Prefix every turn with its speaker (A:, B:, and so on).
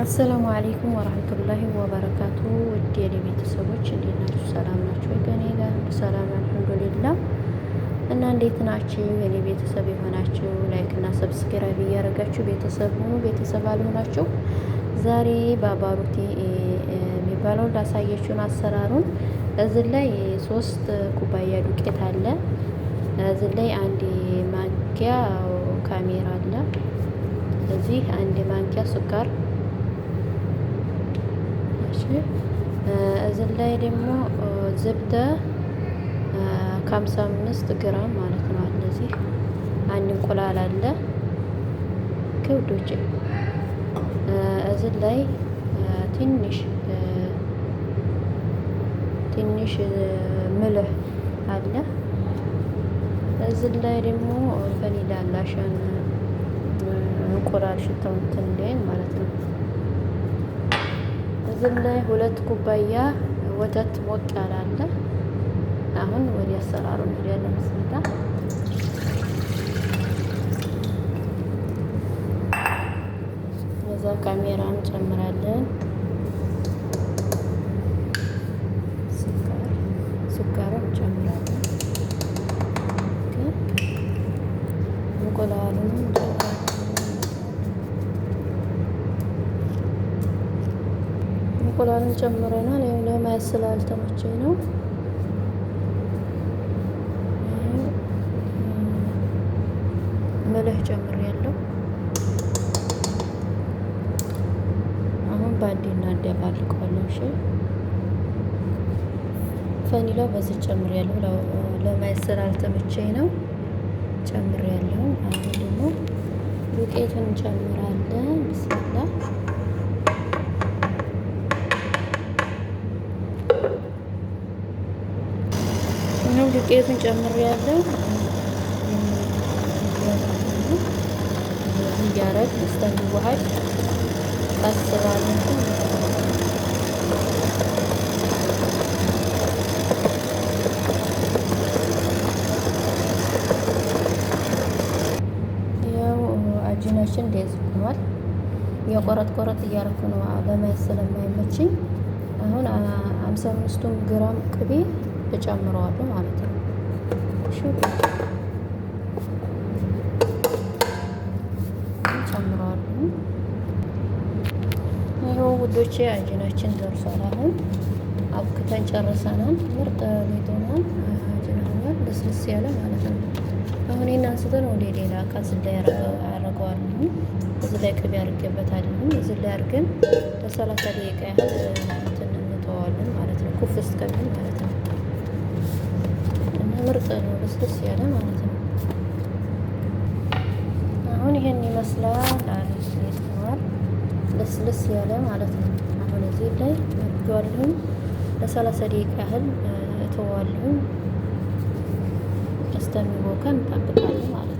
A: السلام عليكم ورحمة الله وبركاته። ውድ የኔ ቤተሰቦች እንዴት ናችሁ? ሰላም ናችሁ ወይ? ከእኔ ጋር ሰላም الحمد لله። እና እንዴት ናችሁ የኔ ቤተሰብ የሆናችሁ like እና subscribe እያደረጋችሁ ቤተሰብ ሁኑ። ቤተሰብ አልሆናችሁ ዛሬ ባባሩቲ የሚባለው ላሳያችሁን አሰራሩን። እዚህ ላይ 3 ኩባያ ዱቄት አለ። እዚህ ላይ አንድ ማንኪያ ካሜራ አለ። እዚህ አንድ ማንኪያ ስኳር፣ እሺ። እዚህ ላይ ደግሞ ዝብደ 55 ግራም ማለት ነው አለ። እዚህ አንድ እንቁላል አለ ክብዶች። እዚህ ላይ ትንሽ ትንሽ ملح አለ። እዚህ ላይ ደግሞ ፈኒላ አለ عشان እንቁላል ሽታው እንትን እንዳይል ማለት ነው። እዚህ ላይ 2 ኩባያ ወተት ሞቅ ያለ አለ። አሁን ወደ አሰራሩ እንሄዳለን። بسم الله። እዛ ካሜራ እንጨምራለን። ስኳር እንጨምራለን። እንቁላሉን እንቁላሉን ጨምረናል። ያው ለማየት ስላልተመቸኝ ነው። ملح ጨምሬያለሁ። አሁን በአንዴ እናደባልቀዋለን። እሺ ፈኒላው በዚህ ጨምሬያለሁ። ለማየት ስላልተመቸኝ ነው ጨምሬያለሁ። አሁን ደግሞ ዱቄቱን እንጨምራለን። بسم الله። አሁን ዱቄቱን ጨምሬያለሁ። እያረግ እስከሚዋሃድ ቀስ ባለ ያው አጂናችን እንደዚህ ሆኗል። የቆረጥ ቆረጥ እያረኩ ነው ለማየት ስለማይመችኝ። አሁን 55 ግራም ቅቤ እጨምረዋለሁ ማለት ነው። እሺ ጨምረዋለሁ። ይኸው ውዶቼ አጂናችን ደርሷል። አሁን አብክተን ጨርሰናል። ምርጥ ሊጥ ሆኗል። አጂና ሆኗል፣ ልስልስ ያለ ማለት ነው። አሁን ይሄን አንስተን ወደ ሌላ እቃ እዚህ ላይ አደርገዋለሁ። እዚህ ላይ ቅቤ አድርጌበታለሁ። እዚህ ላይ አድርገን ለ30 ደቂቃ ያህል እንትን እንተዋለን ማለት ነው፣ ኩፍ እስከሚል ማለት ነው። እና ምርጥ ነው፣ ልስልስ ያለ ማለት ነው። አሁን ይሄን ይመስላል። አሪፍ ሊጥ ሆኗል፣ ልስልስ ያለ ማለት ነው። አሁን እዚህ ላይ አድርጌዋለሁ። ለ30 ደቂቃ ያህል እተዋለሁ። እስከሚቦካ እንጠብቃለን ማለት ነው።